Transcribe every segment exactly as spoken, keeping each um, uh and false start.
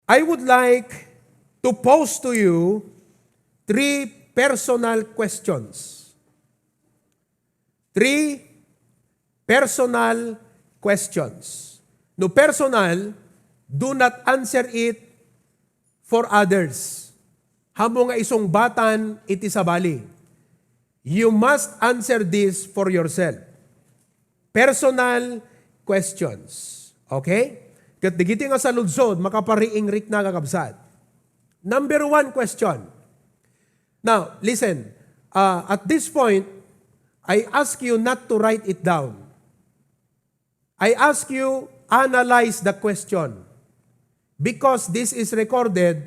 I would like to pose to you three personal questions. Three personal questions. No personal, do not answer it for others. Haanmo nga isungbatan iti sabali. You must answer this for yourself. Personal questions. Okay? Ket dagiti nga saludsod, makapariingrikna, kakabsat. Number one question. Now, listen. Uh, at this point, I ask you not to write it down. I ask you, analyze the question. Because this is recorded,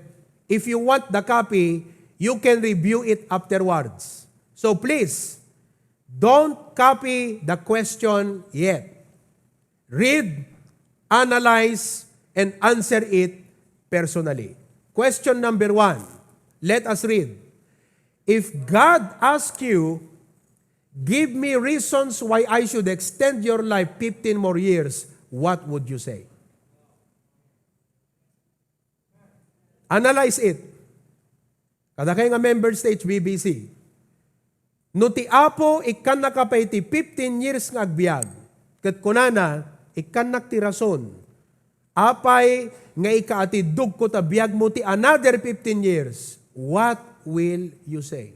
if you want the copy, you can review it afterwards. So please, don't copy the question yet. Read, analyze, and answer it personally. Question number one. Let us read. If God asks you, "Give me reasons why I should extend your life fifteen more years," what would you say? Analyze it. Kadakayo nga members ti H B B C, no ti Apo ikkannaka pay ti fifteen years nga agbiag, ket kunana, "Ikkannak ti rason apay nga ikaatiddogko ta biagmo ti another fifteen years," what will you say?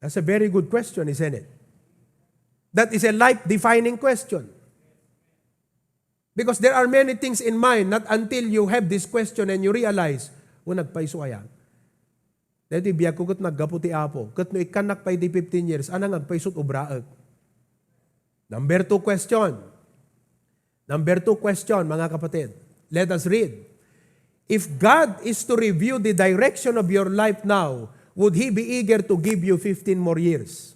That's a very good question, isn't it? That is a life-defining question. Because there are many things in mind, not until you have this question and you realize, "O, nagpayso aya? Daytoy biagko ket naggapu ti Apo. Ket no ikkannak pay di fifteen years, ania nga agpayso ti obraek?" Number two question. Number two question, mga kapatid. Let us read. If God is to review the direction of your life now, would He be eager to give you fifteen more years?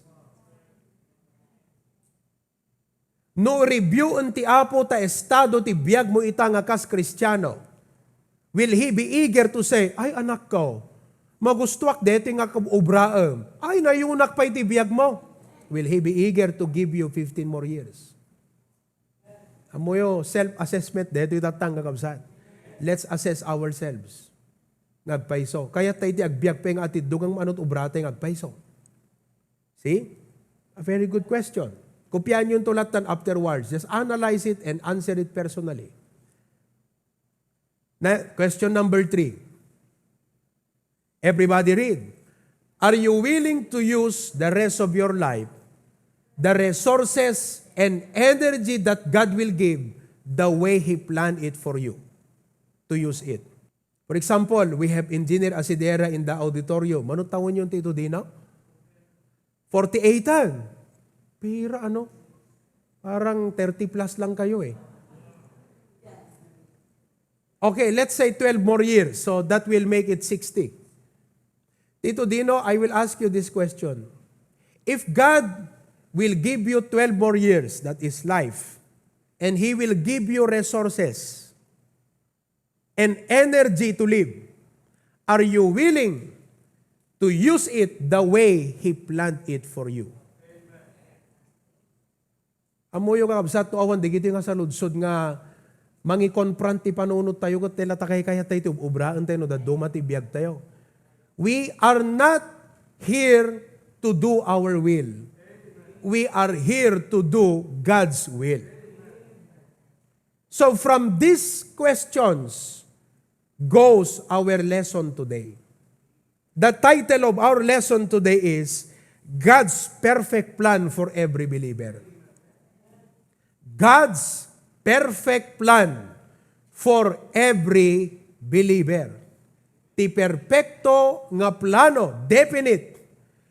No reviewen ti Apo ta estado ti biagmo ita nga kas Kristiano, will He be eager to say, "Ay, anakko, magustuak deti nga obraem. Ay, nayunak pay ti biagmo." Will He be eager to give you fifteen more years? Ammoyo, self-assessment deti tatta nga kabsat. Let's assess ourselves. Nga agpayso. Kayat tay ti agbiag pay nga atiddogan mano ti obra tay nga agpayso. See? A very good question. Kopianyo to lattan afterwards. Just analyze it and answer it personally. Na, question number three. Everybody read. Are you willing to use the rest of your life, the resources and energy that God will give, the way He planned it for you to use it? For example, we have Engineer Asidera in the auditorium. Mano tawenyo ti ito dina? Forty-eightan. Pira, ano? Parang thirty plus lang kayo eh. Okay, let's say twelve more years. So that will make it sixty. Tito Dino, I will ask you this question. If God will give you twelve more years, that is life, and He will give you resources and energy to live, are you willing to use it the way He planned it for you? Ammoyo, kakabsat, no awan dagiti nga saludsod nga mangi-confront ti panunot tayo, ket ti la ta kaykayat tayo ti ub-ubraen tayo no dadduma ti biag tayo. We are not here to do our will. We are here to do God's will. So from these questions goes our lesson today. The title of our lesson today is God's Perfect Plan for Every Believer. God's perfect plan for every believer. Ti perpekto nga plano, definite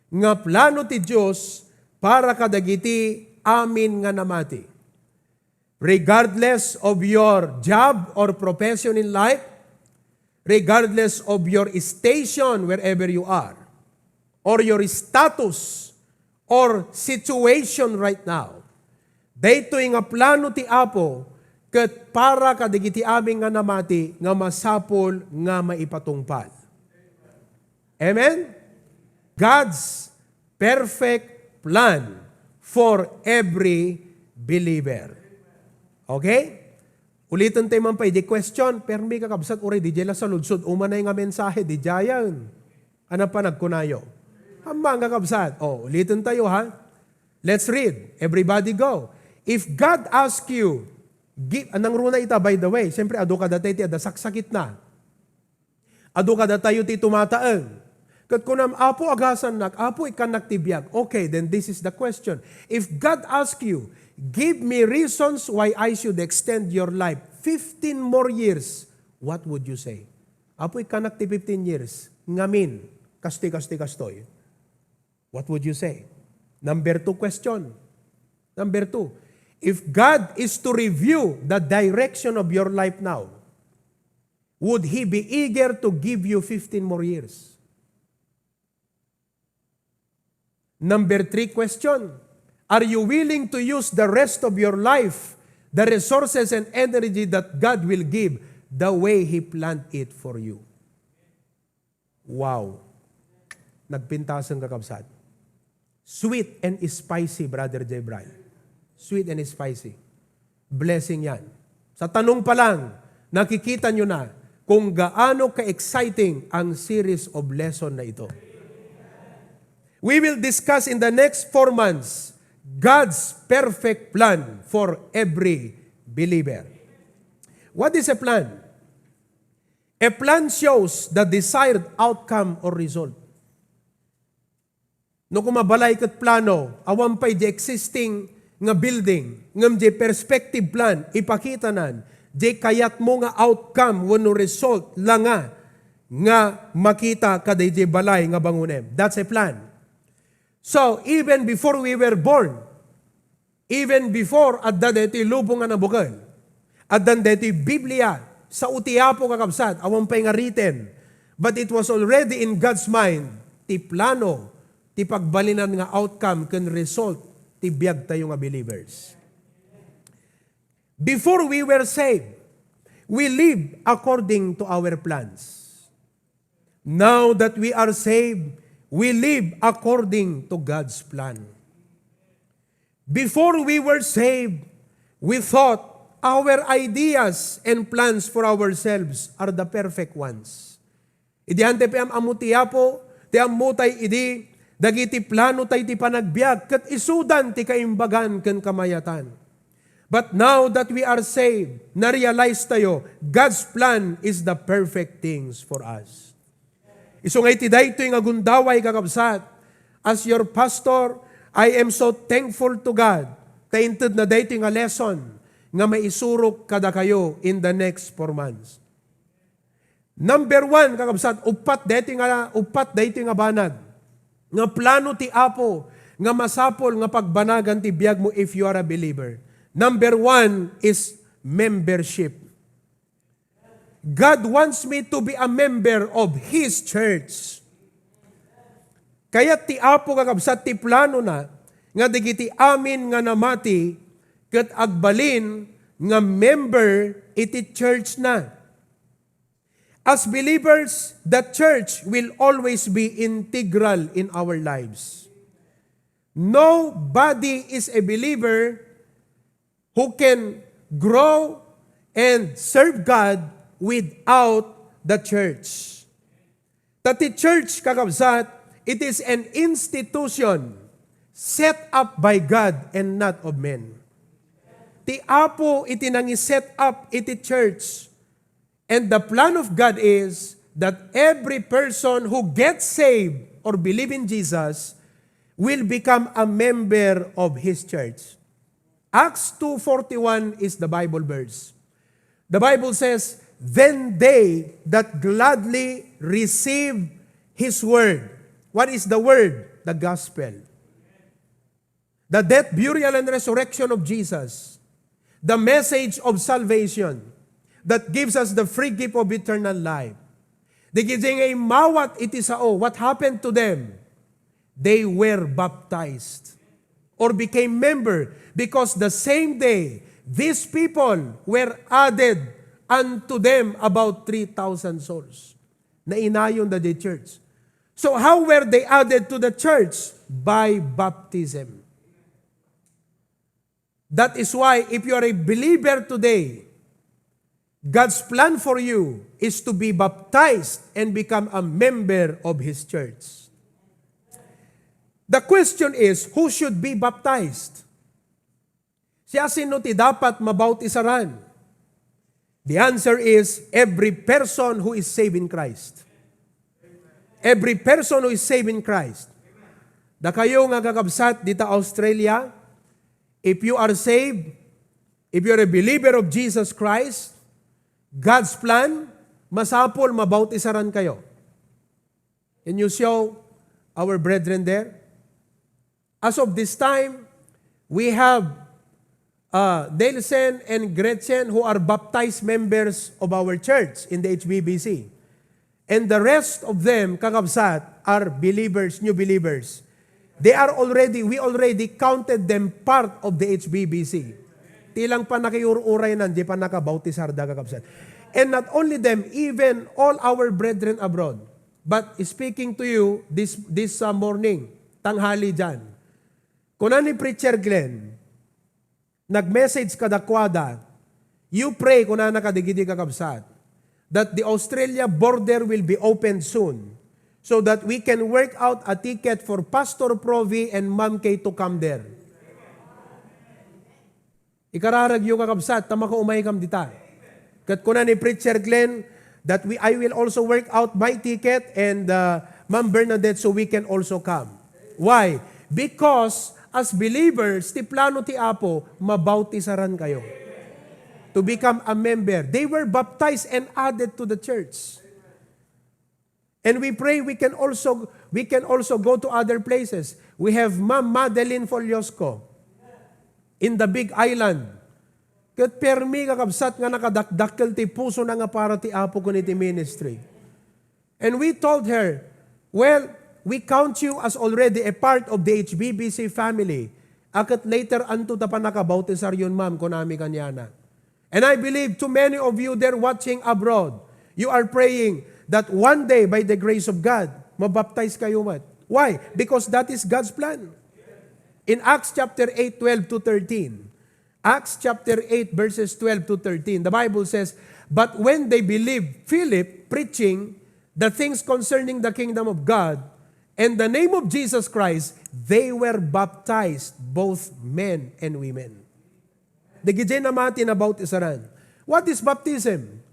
nga plano ti Dios para kadagiti amin nga namati. Regardless of your job or profession in life, regardless of your station wherever you are, or your status or situation right now, daytoy nga plano ti Apo ket para kadagiti amin nga namati nga masapul nga maipatungpal. Amen? God's perfect plan for every believer. Okay? Uliten tayo man pay, di question, permi kakabsat, uray di la saludsod, umanay nga mensahe, di jayan. Ano pa nagkunayo? Hammang kakabsat. O, uliten tayo ha. Let's read. Everybody go. If God ask you, give, anang runa ita, by the way, siyempre, adu kadatayo ti adda saksakit na. Adu kadatayo ti tumataeng. Ket kunam, "Apo, agasannak. Apo, ikkannak ti biag." Okay, then this is the question. If God ask you, "Give me reasons why I should extend your life fifteen more years," what would you say? "Apo, ikkannak ti fifteen years. Ngamin, kastoy, kastoy, kastoy." What would you say? Number two question. Number two, if God is to review the direction of your life now, would He be eager to give you fifteen more years? Number three question, are you willing to use the rest of your life, the resources and energy that God will give, the way He planned it for you? Wow. Nagpintasen, kakabsat. Sweet and spicy, Brother Jebray. Sweet and spicy. Blessing yan. Sa tanong pa lang, nakikita nyo na kung gaano ka-exciting ang series of lesson na ito. We will discuss in the next four months God's perfect plan for every believer. What is a plan? A plan shows the desired outcome or result. No koma balay ket plano, awan pay di existing nga building, ngem di perspective plan, ipakitanan di kayatmo nga outcome wenno result la nga, nga makita kadaydi balay nga bangonem. That's a plan. So, even before we were born, even before adda daytoy lubong nga nabukel, addan daytoy Biblia, sao ti Apo, kakabsat, awan pay nga written. But it was already in God's mind, ti plano, ti pagbalinan nga outcome ken result ti biagtayo nga believers. Before we were saved, we live according to our plans. Now that we are saved, we live according to God's plan. Before we were saved, we thought our ideas and plans for ourselves are the perfect ones. Idi ante pay am-ammo ti Apo, ti ammotay idi dagiti plano tay ti panagbiag, ket isudan ti kaimbagan ken kamayatan. But now that we are saved, na-realize tayo, God's plan is the perfect things for us. Isu nga iti daytoy nga gundaway, kakabsat, as your pastor, I am so thankful to God ta inted na daytoy nga lesson nga maisurok kadakayo in the next four months. Number one, kakabsat, uppat daytoy nga, uppat daytoy nga banag nga plano ti Apo nga masapul nga pagbanagan ti biagmo if you are a believer. Number one is membership. God wants me to be a member of His church. Kayat ti Apo, kakabsat, ti planona nga dagiti amin nga namati ket agbalin nga member iti church na. As believers, the church will always be integral in our lives. Nobody is a believer who can grow and serve God without the church. Ta ti church, kakabsat, it is an institution set up by God and not of men. Ti Apo iti nangi-set up iti church. And the plan of God is that every person who gets saved or believe in Jesus will become a member of His church. Acts two forty-one is the Bible verse. The Bible says, "Then they that gladly receive His word." What is the word? The gospel. The death, burial, and resurrection of Jesus, the message of salvation that gives us the free gift of eternal life. Dagiti nga immawat iti sao, what happened to them? They were baptized or became member because the same day, these people were added unto them about three thousand souls. Nainayon daydi church. So how were they added to the church? By baptism. That is why if you are a believer today, God's plan for you is to be baptized and become a member of His church. The question is, who should be baptized? Siasino ti dapat mabautisaran? The answer is every person who is saved in Christ. Every person who is saved in Christ. Dakayo nga kakabsat dita Australia, if you are saved, if you're a believer of Jesus Christ, God's plan, masapul mabautisaran kayo. Can you show our brethren there? As of this time, we have uh, Nelson and Gretchen, who are baptized members of our church in the H B B C. And the rest of them, kakabsat, are believers, new believers. They are already, we already counted them part of the H B B C. Ti lang pannakaur-uraynan, di pannakabautisarda, kakabsat. And not only them, even all our brethren abroad. But speaking to you this, this uh, morning, tanghali dyan, kuna ni Preacher Glenn, nag-message kadakuada, "You pray," kunana kadagiti kakabsat, "that the Australia border will be opened soon so that we can work out a ticket for Pastor Provi and Ma'am Kay to come there." Ikararagyo, kakabsat, ta makaumaykam dita. Ket kuna ni Preacher Glenn that we, I will also work out my ticket and uh, Ma'am Bernadette so we can also come. Why? Because as believers, ti plano ti Apo, mabautisaran kayo to become a member. They were baptized and added to the church. And we pray we can also we can also go to other places. We have Ma'am Madeline Foliosco in the Big Island. Ket permi, kakabsat, nga nakadakdakkel ti pusona nga para ti Apo ken iti ministry. And we told her, "Well, we count you as already a part of the H B B C family. Aket later anto ta pannakabautisaryon, ma'am," kunami kaniana. And I believe too many of you there watching abroad, you are praying that one day, by the grace of God, mabaptize kayo met. Why? Because that is God's plan. In Acts chapter eight, twelve to thirteen, Acts chapter eight, verses twelve to thirteen, the Bible says, "But when they believed Philip preaching the things concerning the kingdom of God and the name of Jesus Christ, they were baptized, both men and women." Dagiti namati nabautisaran. What is baptism?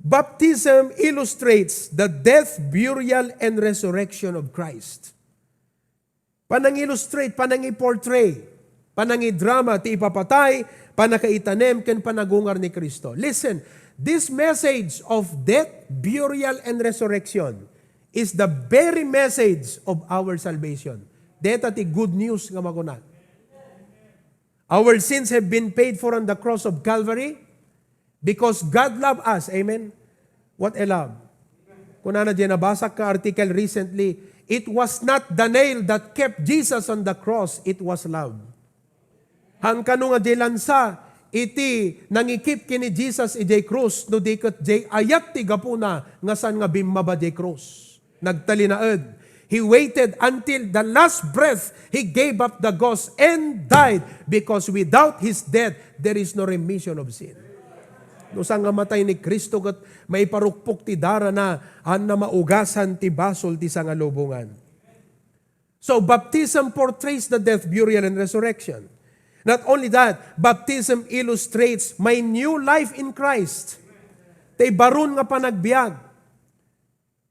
Baptism illustrates the death, burial, and resurrection of Christ. Panangi-illustrate, panangi-portray, panangidrama ti ipapatay, pannakaitanem, ken panagungar ni Cristo. Listen, this message of death, burial, and resurrection is the very message of our salvation. Deta ti good news nga makuna. Our sins have been paid for on the cross of Calvary because God loved us. Amen? What a love. Kunana diay nabasak nga article recently, "It was not the nail that kept Jesus on the cross, it was love." Haan kano nga diay lansa iti nangikip ken ni Jesus idiay krus, no di ket diay ayat ti gapuna nga saan nga bimmaba diay krus. Nagtalinaed. He waited until the last breath. He gave up the ghost and died, because without his death, there is no remission of sin. No saan nga matay ni Cristo ket maiparukpok ti darana, haanna maugasan ti basol ti sangalubongan. So, baptism portrays the death, burial, and resurrection. Not only that, baptism illustrates my new life in Christ. Ti baron nga panagbiag.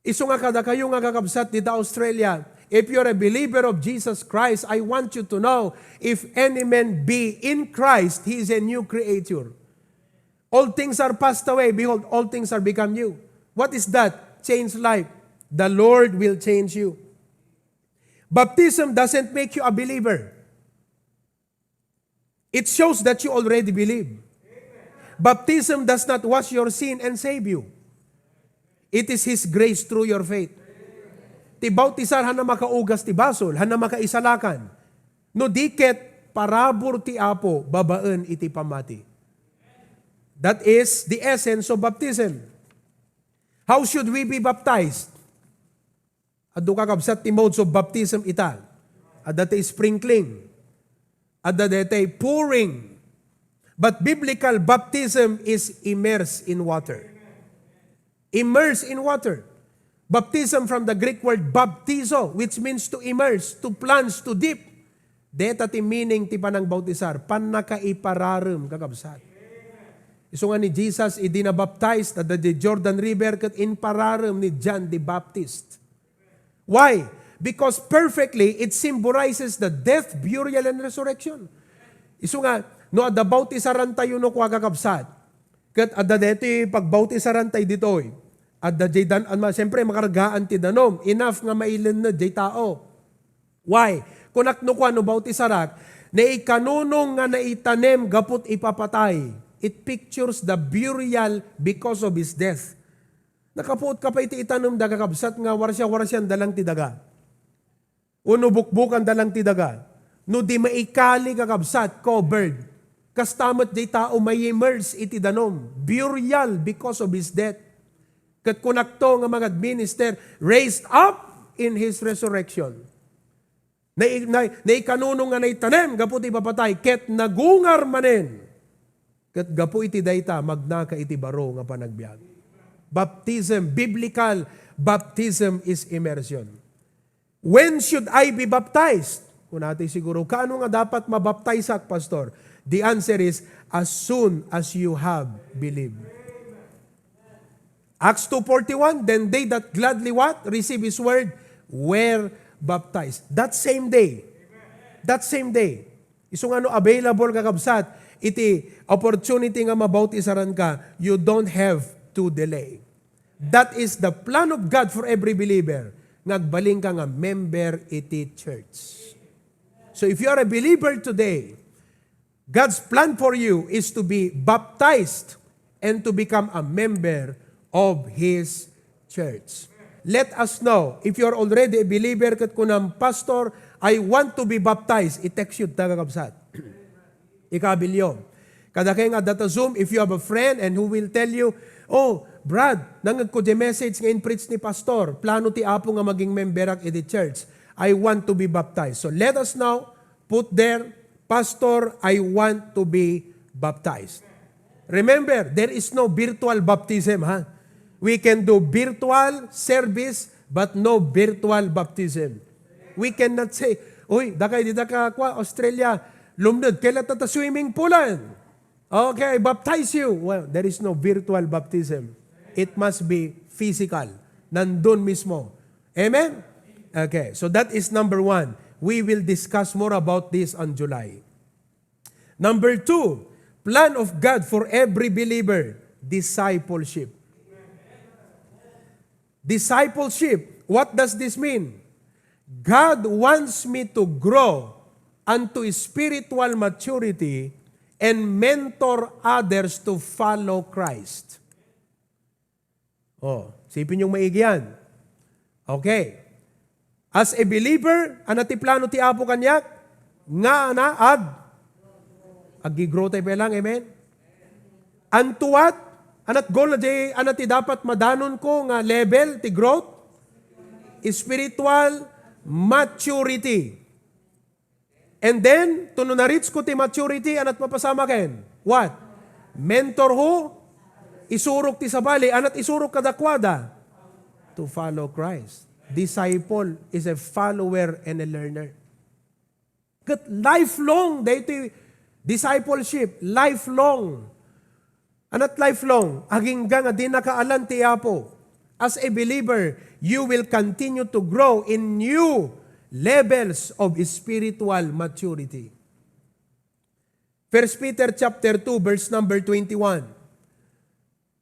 Isu nga kadakayo nga kakabsat dita Australia, if you're a believer of Jesus Christ, I want you to know, if any man be in Christ, he is a new creature. All things are passed away. Behold, all things are become new. What is that? Change life. The Lord will change you. Baptism doesn't make you a believer. It shows that you already believe. Baptism does not wash your sin and save you. It is His grace through your faith. Ti bautisar, haanna makaugas ti basol, haanna makaisalakan. No di ket, parabur ti Apo babaen iti pammati. That is the essence of baptism. How should we be baptized? Adu, kakabsat, ti modes of baptism ita. Adda ti sprinkling. Adda daytay pouring. But biblical baptism is immersed in water. Immersed in water. Baptism from the Greek word baptizo, which means to immerse, to plunge, to dip. Deta ti meaning ti panangbautisar, pannakaipararem, kakabsat. Isu nga ni Jesus, idi nabaptize, adda di Jordan River, ket impararem ni John the Baptist. Why? Because perfectly, it symbolizes the death, burial, and resurrection. Isu nga, no adda bautisaran tayo no kua, kakabsat, ket adda deti pagbautisaran tayo ditoy. Adda jay dan-, an, siyempre, makargaan ti danum. Enough nga mailenned jay tao. Why? Kunak no kua no bautisarak, naikanunong nga naitanem gaput ipapatay. It pictures the burial because of his death. Nakapuot ka pay ti itanem da, kakabsat, nga warsia-warsian da lang ti daga. Wenno bukbukan da lang ti daga. No di maikali, kakabsat, covered. Kasta met di tao may immerse iti danum. Burial because of his death. Ket kunakto nga mangadminister, raised up in his resurrection. Nai-, nai-, naikanunong nga naitanem gapu ti papatay, ket nagungar manen. Ket gapu iti dayta, magnaka iti baro nga panagbiag. Baptism, biblical baptism is immersion. When should I be baptized? Kunati siguro, kaano nga dapat mabaptaysak, Pastor? The answer is, as soon as you have believed. Acts two forty-one, then they that gladly what? Receive his word were baptized. That same day. That same day. Isu nga no available, kakabsat, iti opportunity nga mabautisaran ka, you don't have to delay. That is the plan of God for every believer. Nga agbalin ka nga member iti church. So if you are a believer today, God's plan for you is to be baptized and to become a member of His church. Let us know, if you are already a believer, ket kunam, "Pastor, I want to be baptized," i-text yu ta, kakabsat. Ikabilyo. Kadakayo nga adda ta Zoom, if you have a friend and who will tell you, "Oh, Brad, nangegko di message nga in-preach ni Pastor, plano ti Apo nga maging memberak iti church. I want to be baptized." So let us now put there, "Pastor, I want to be baptized." Remember, there is no virtual baptism, ha? We can do virtual service, but no virtual baptism. We cannot say, "Uy, dakay dita ka, kua, Australia, lumned, kailan ta swimming poolan? Okay, I baptize you." Well, there is no virtual baptism. It must be physical. Nandun mismo. Amen? Okay, so that is number one. We will discuss more about this on July. Number two, plan of God for every believer, discipleship. Discipleship, what does this mean? God wants me to grow unto spiritual maturity and mentor others to follow Christ. Oh, sipin yung maigi yan. Okay. As a believer, ano ti plano ti Apo kaniak? Nga ana ag-, agi-grow tayo pa lang, amen? And to what? Anat goal na di, anat ti dapat madanonko nga level ti growth? Spiritual maturity. And then, to no na-reach ko ti maturity, anat mapasamaken? What? Mentor who? Isurok ti sabali, anat isurok kadakuada? To follow Christ. Disciple is a follower and a learner. Ket lifelong, daytoy discipleship, lifelong. Anat lifelong, agingga nga dinaka alan ti Apo. As a believer, you will continue to grow in new levels of spiritual maturity. First Peter chapter two, verse number twenty-one.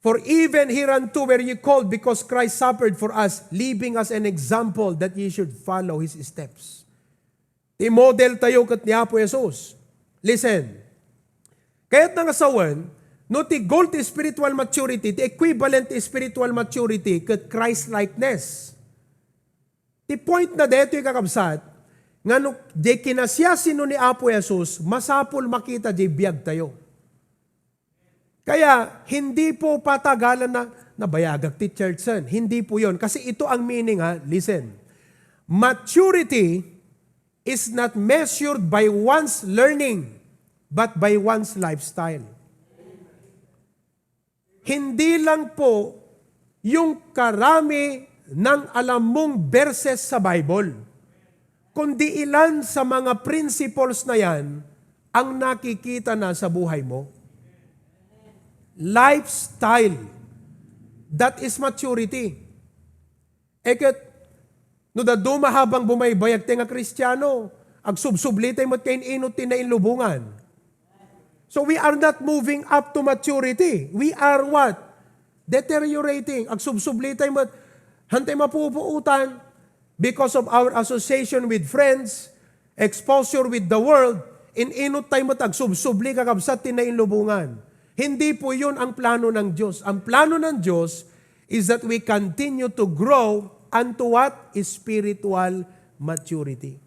"For even hereunto were ye called, because Christ suffered for us, leaving us an example that ye should follow his steps." Ti model tayo ket ni Apo Jesus. Listen, kayat na nga sawen, no ti goal ti spiritual maturity, ti equivalent ti spiritual maturity ket Christ-likeness. Ti point na detoy, kakabsat, nga no di kinasiasino ni Apo Jesus, masapul makita di biag tayo. Kaya, hindi po patagalan na nabayagak ti church, sen. Hindi po yon. Kasi ito ang meaning, ha? Listen. Maturity is not measured by one's learning, but by one's lifestyle. Hindi lang po yung karami ng alam mong verses sa Bible, kundi ilan sa mga principles na yan ang nakikita na sa buhay mo. Lifestyle. That is maturity. E ket, no dadduma habang bumaybayag ti nga Kristiano, agsubsubli tayo met kain-inot ti nainlubongan. So we are not moving up to maturity. We are what? Deteriorating. Agsubsubli tayo met, hantay mapupuutan because of our association with friends, exposure with the world, in-inot tayo met agsubsubli, kakabsat, ti nainlubongan. Hindi po yun ang plano ng Diyos. Ang plano ng Diyos is that we continue to grow unto what? Spiritual maturity.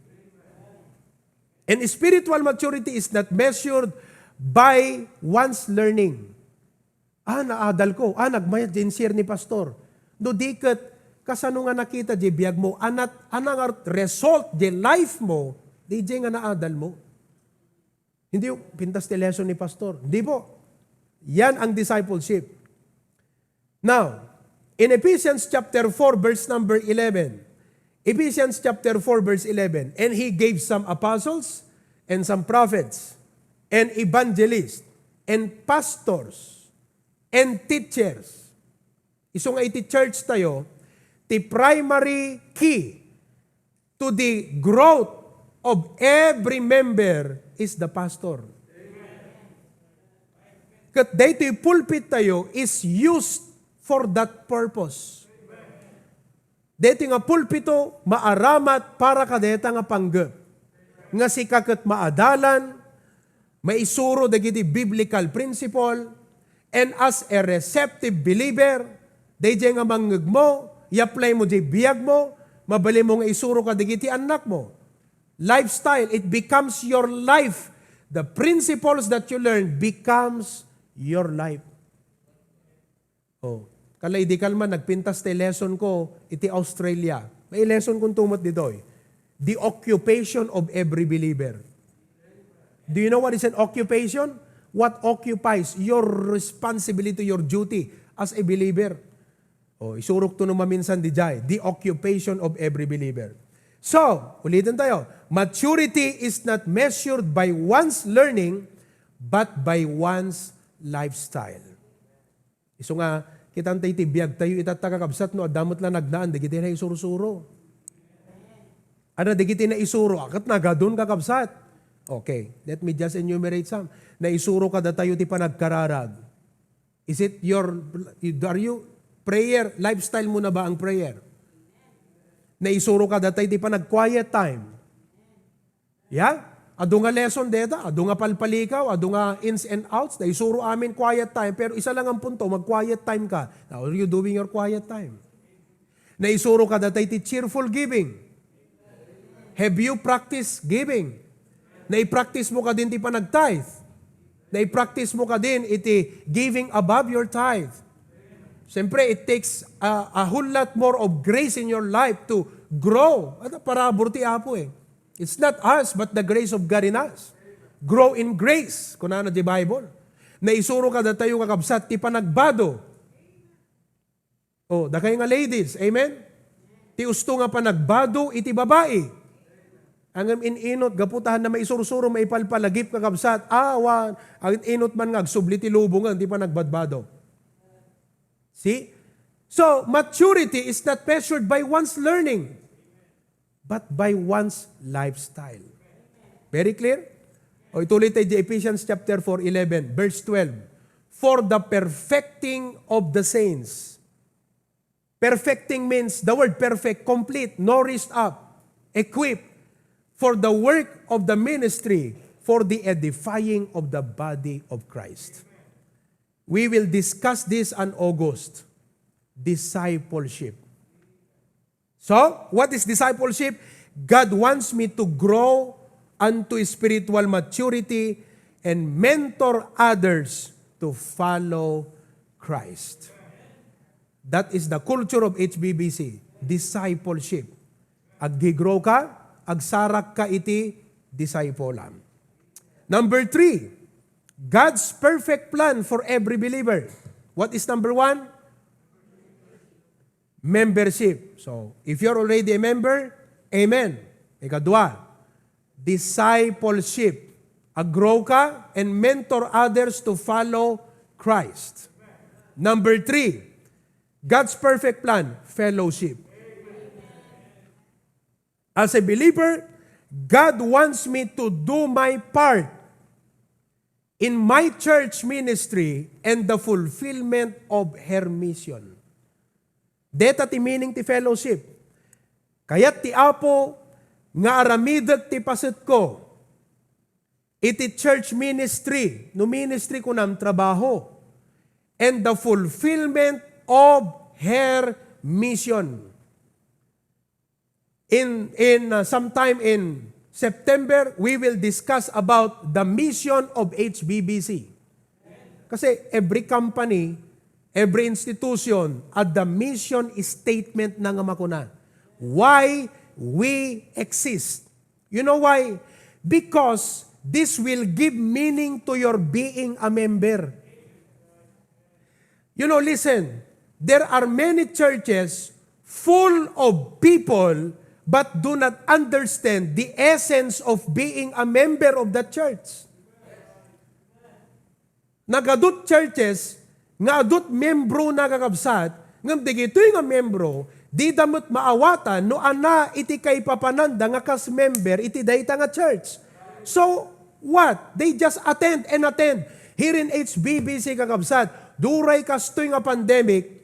And spiritual maturity is not measured by one's learning. Ah, naadal ko. Ah, nagmayat di share ni pastor. No di ket, kasano nga nakita di biag mo? Anat, ana nga result di life mo, di nga naadal mo. Hindi yung pintas ti lesson ni pastor. Hindi po. Yan ang discipleship. Now, in Ephesians chapter four, verse number eleven, Ephesians chapter four, verse eleven, "And he gave some apostles, and some prophets, and evangelists, and pastors, and teachers." Isu nga iti church tayo, ti primary key to the growth of every member is the pastor. Ket daytoy pulpit tayo is used for that purpose. Daytoy nga pulpito maaramat para kadayta nga panggep. Nga sika ket maadalan, maisuro dagiti biblical principle, and as a receptive believer, daydiay nga mangngegmo, i-apply mo diay biagmo, mabalinmo nga isuro kadagiti annakmo. Lifestyle, it becomes your life. The principles that you learn becomes your life. Oh, kala idi kalman, nagpintas ti lesson ko iti Australia. May lesson ko tumet ditoy. The occupation of every believer. Do you know what is an occupation? What occupies your responsibility, your duty as a believer? Oh, isurok to no maminsan dijay. The occupation of every believer. So, ulitin tayo. Maturity is not measured by one's learning, but by one's lifestyle. Isu nga, kitan tayo ti biag tayo, itatta, kakabsat, no adda met la nagnaan, dagiti naisursuro. Ano, dagiti naisuro, akat nagadun, kakabsat. Okay, let me just enumerate some. Naisuro kadatayo ti panagkararag. Is it your, are you, prayer, lifestyle mo na ba ang prayer? Naisuro kadatayo ti panag-quiet time. Yeah? Adu nga lesson deta, adu nga palpalikaw, adu nga ins and outs, naisuro amin quiet time, pero isa lang ang punto, mag-quiet time ka. Now, are you doing your quiet time? Naisuro kadatayo ti cheerful giving. Have you practiced giving? Nai-practice mo kadin ti panag-tithe? Nai-practice mo kadin iti giving above your tithe? Siyempre, it takes a, a whole lot more of grace in your life to grow. Ano, parabur ti Apo eh. It's not us, but the grace of God in us. Grow in grace, kunana di Bible. Naisuro kadatayo, kakabsat, ti panagbado. Oh, dakay nga ladies, amen? Ti usto nga panagbado iti babai. Ngem in-inot, gapu ta haan na maisursuro, maipalpalagip, kakabsat, awan, ang in-inot man nga agsubli ti lubongan, ti panagbadbado. See? So, maturity is not measured by one's learning, but by one's lifestyle. Very clear? O, ituloy tayo di Ephesians chapter four, eleven, verse twelve. "For the perfecting of the saints." Perfecting means the word perfect, complete, nourished up, equipped for the work of the ministry, for the edifying of the body of Christ. We will discuss this on August. Discipleship. So, what is discipleship? God wants me to grow unto spiritual maturity and mentor others to follow Christ. That is the culture of H B B C, discipleship. Aggi-grow ka, agsarak ka iti disciple-am. Number three, God's perfect plan for every believer. What is number one? Membership. So, if you're already a member, amen. Ikadua, discipleship. Ag-grow ka and mentor others to follow Christ. Number three, God's perfect plan, fellowship. As a believer, God wants me to do my part in my church ministry and the fulfillment of her mission. Deta ti meaning ti fellowship. Kayat ti Apo nga aramidek ti pasetko iti church ministry, no ministry kunam, trabaho, and the fulfillment of her mission. In, in, uh, sometime in September, we will discuss about the mission of H B B C. Kasi every company, every institution, adda mission statement na nga makuna. Why we exist? You know why? Because this will give meaning to your being a member. You know, listen, there are many churches full of people but do not understand the essence of being a member of the church. Nagadut churches nga adut membro na, kakabsat, ngem dagitoy nga membro, dida met maawatan no ania iti kaipapananda nga kas member iti dayta nga church. So, what? They just attend and attend. Here in H B B C, kakabsat, duray kastoy nga pandemic,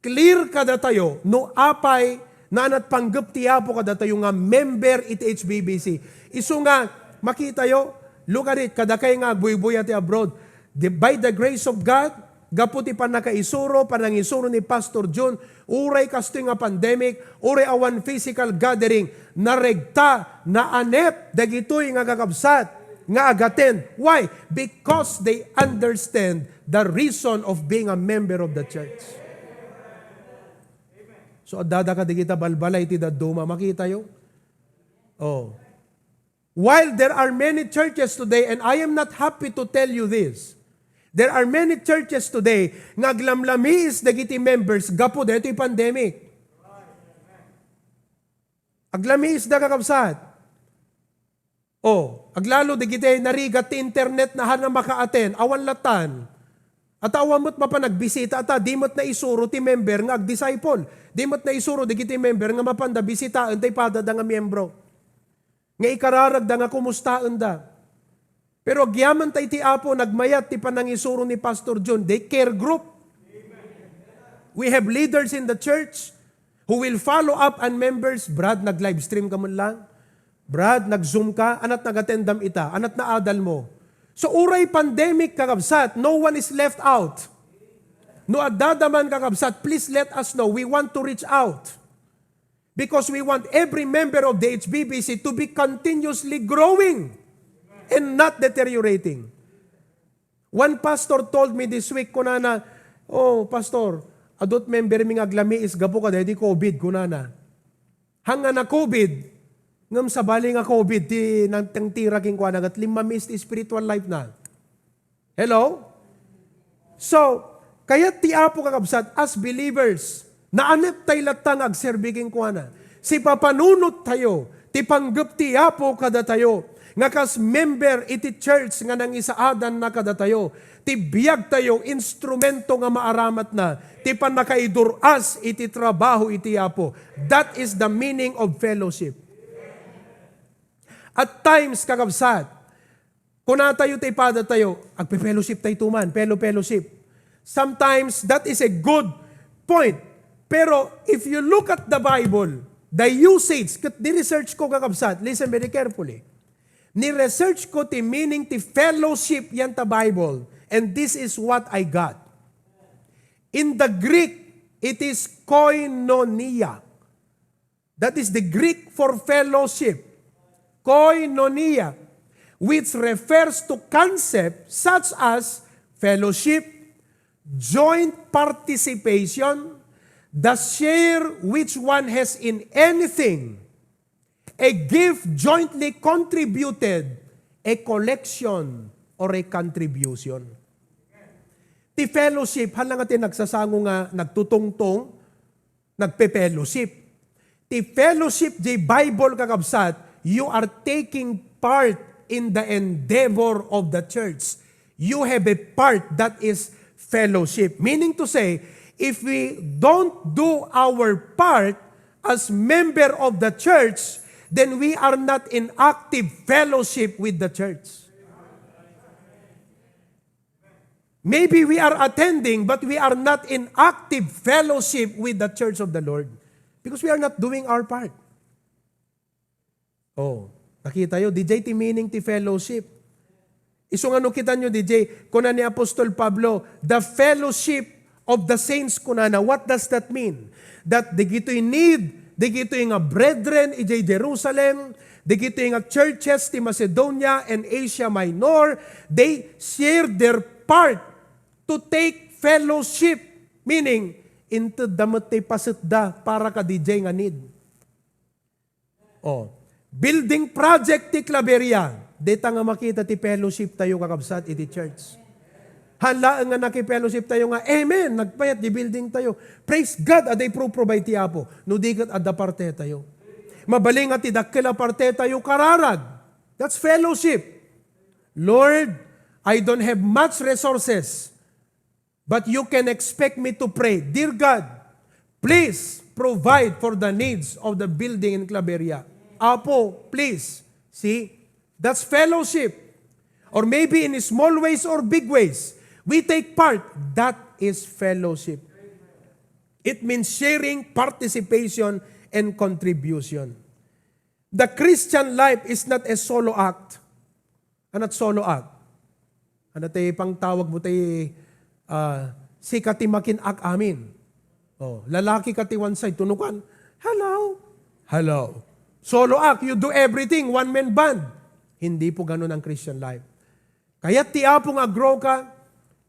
clear kadatayo no apay naanat panggep ti Apo kadatayo nga member iti H B B C. Isu nga, makitayo, look at it, kadakay nga agbuybuya ti abroad. The, by the grace of God, gapu ti pannakaisuro, panangisuro ni Pastor Jun, uray kastoy nga pandemic, uray awan physical gathering, naregta, naanep dagitoy nga kakabsat nga agaten. Why? Because they understand the reason of being a member of the church. So, addada kadagita balbala iti dadduma, makitayo? Oh. While there are many churches today, and I am not happy to tell you this, there are many churches today nga aglamlamiis dagiti members gapu daytoy pandemic. Aglamiisda, kakabsat. Oh, aglalo dagiti narigat ti internet na haan a maka-attend, awan latan. Ata awan met mapan agbisita, ata di met naisuro ti member nga agdisciple. Di met naisuro dagiti member nga mapanda bisitaen ti padada nga miembro. Nga ikararagda nga kumustaenda. Pero agyaman ta iti Apo, nagmayat ti panangisuro ni Pastor Jun, the care group. We have leaders in the church who will follow up on members. "Brad, nag-livestream ka man lang? Brad, nag-Zoom ka? Anat nag-attendam ita? Anat naadal mo?" So, uray pandemic, kakabsat, no one is left out. No addada man, kakabsat, please let us know. We want to reach out. Because we want every member of the H B B C to be continuously growing and not deteriorating. One pastor told me this week, kunana, "Oh, pastor, adut member mi nga aglamiis gapu kadaydi covid," kunana. Hanga na covid, ngem sabali nga covid ti nangtira kenkuana, ket limmamiis ti spiritual life na. Hello? So, kayat ti Apo, kakabsat, as believers, naanep tay latta nga agserbi kenkuana. Sipapanunot tayo ti panggep ti Apo kadatayo nga kas member iti church nga nangisaadanna kadatayo. Ti biag tayo, instrumento nga maaramatna ti pannakaidur-as iti trabaho iti Apo. That is the meaning of fellowship. At times, kakabsat, kunatayo ti padatayo, agpe-fellowship tayo tuman, fellow fellowship. Sometimes, that is a good point. Pero if you look at the Bible, the usage, ket ni-research ko, kakabsat, listen very carefully. Ni-research ko ti meaning ti fellowship yan ta Bible, and this is what I got. In the Greek, it is koinonia. That is the Greek for fellowship, koinonia, which refers to concepts such as fellowship, joint participation, the share which one has in anything, a gift jointly contributed, a collection or a contribution. Ti fellowship, hala nga ti nagsasango nga nagtutungtong, nagpe-fellowship. Ti fellowship, di Bible, kakabsat, you are taking part in the endeavor of the church. You have a part that is fellowship. Meaning to say, if we don't do our part as member of the church, then we are not in active fellowship with the church. Maybe we are attending, but we are not in active fellowship with the church of the Lord because we are not doing our part. Oh, nakita yo, D J, ti meaning ti fellowship. Isu nga no kita nyo, D J, kuna ni Apostol Pablo, the fellowship of the saints, kunana. What does that mean? That digitoy need, digitoy nga brethren, ijay Jerusalem, digitoy nga churches ti Macedonia and Asia Minor, they share their part to take fellowship. Meaning, inted da met ti paset da para kadi jay nga need. Oh, building project ti Claveria. Deta nga makita ti fellowship tayo, kakabsat, iti church. Hala nga naki-fellowship tayo nga, "Amen, nagpayat di building tayo. Praise God, adda ipro-provide ti Apo." No di ket adda parte tayo. Mabalin nga ti dakkel a parte tayo kararag. That's fellowship. "Lord, I don't have much resources, but you can expect me to pray, 'Dear God, please provide for the needs of the building in Claveria.'" Apo, please. See? That's fellowship. Or maybe in small ways or big ways, we take part. That is fellowship. It means sharing, participation, and contribution. The Christian life is not a solo act. Ana't solo act? Ano ti pangtawag mo ti, ah, sika ti makin-ak amin? Oh, lalaki ka ti one side, tunukan, "Hello? Hello?" Solo act, you do everything, one-man band. Hindi po ganun ang Christian life. Kayat ti Apo nga grow ka,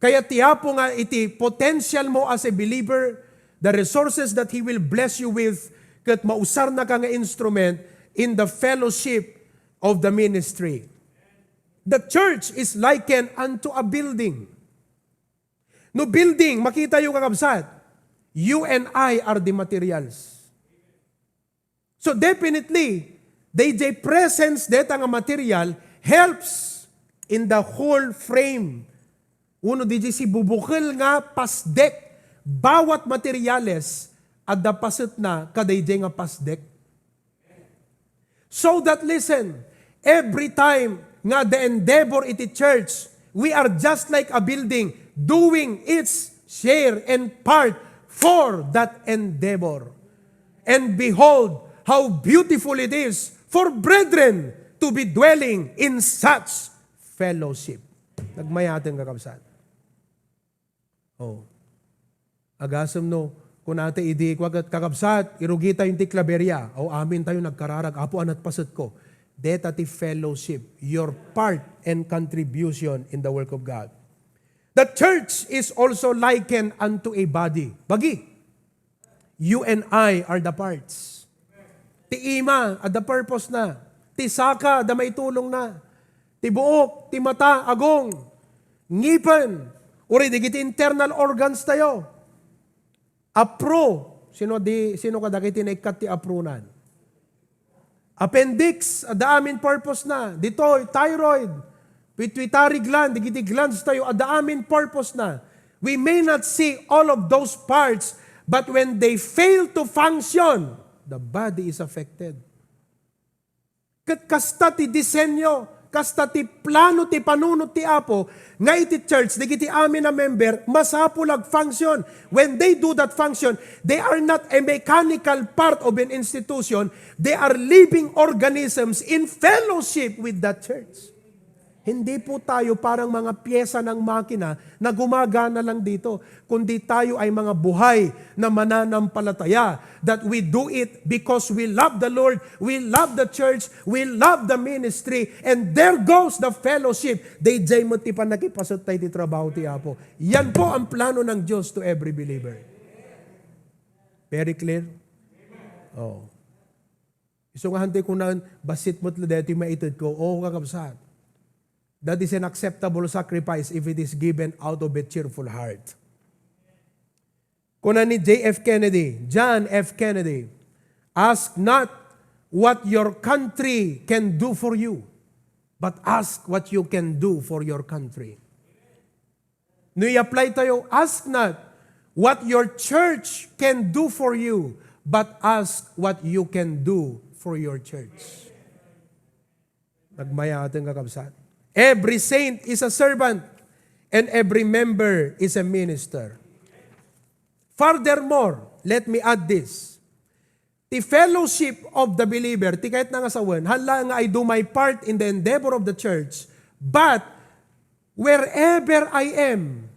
kayat ti Apo nga iti potential mo as a believer, the resources that He will bless you with, ket mausarna ka nga instrument in the fellowship of the ministry. The church is likened unto a building. No building, makita yo, kakabsat, you and I are the materials. So definitely, dayjay presence deta nga material helps in the whole frame. Uno, dayjay sibubukel nga pasdek. Bawat materials, adda pasetna kadayjay nga pasdek. So that, listen, every time nga the endeavor iti church, we are just like a building doing its share and part for that endeavor. And behold, how beautiful it is for brethren to be dwelling in such fellowship. Nagmayaten, kakabsat. Oh. Agasem no, kunata idi, kuagat, "Kakabsat, irugi tayo ti Claveria." O, amin tayo nagkararag, "Apo, anat paset ko?" Deta ti fellowship, your part and contribution in the work of God. The church is also likened unto a body. Bagi. You and I are the parts. Ti ima, adda purpose na. Ti saka, adda maitulong na. Ti buok, ti mata, agong, ngipen, uray dagiti internal organs tayo. Apro, sino di, sino kadagiti naikkat ti apronan? Appendix, adda amin purpose na. Ditoy, thyroid, pituitary gland, dagiti glands tayo, adda amin purpose na. We may not see all of those parts, but when they fail to function, the body is affected. Ket kasta ti disenyo, kasta ti plano ti panunot ti Apo, nga iti church, dagiti amin a member, masapul ag-function. When they do that function, they are not a mechanical part of an institution, they are living organisms in fellowship with that church. Hindi po tayo parang mga pyesa ng makina na gumagana lang dito, kundi tayo ay mga buhay na mananampalataya, that we do it because we love the Lord, we love the church, we love the ministry, and there goes the fellowship. Dayjay met ti pannakipasutta iti trabaho ti Apo. Yan po ang plano ng Diyos to every believer. Very clear? Oh. Isu nga hantay kunaen, "Bassit met la daytoy maited ko." Oo, kakabsat. That is an acceptable sacrifice if it is given out of a cheerful heart. Kuna ni J F Kennedy, John F Kennedy, "Ask not what your country can do for you, but ask what you can do for your country." No i-apply tayo, "Ask not what your church can do for you, but ask what you can do for your church." Nagmayaten, kakabsat. Every saint is a servant, and every member is a minister. Furthermore, let me add this. The fellowship of the believer, ti kayat na nga sawen, hala nga I do my part in the endeavor of the church, but wherever I am,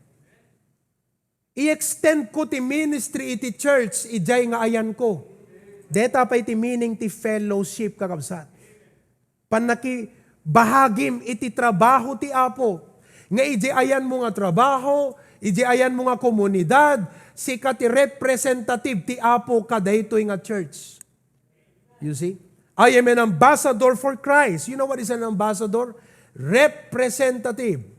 i-extend ko ti ministry iti church, idiay nga ayanko. Deta pay ti meaning ti fellowship, kakabsat. Pannakibahagim iti trabaho ti Apo. Nga idiay ayanmo nga trabaho, idiay ayanmo nga komunidad, sika ti representative ti Apo kadaytoy nga church. You see? I am an ambassador for Christ. You know what is an ambassador? Representative.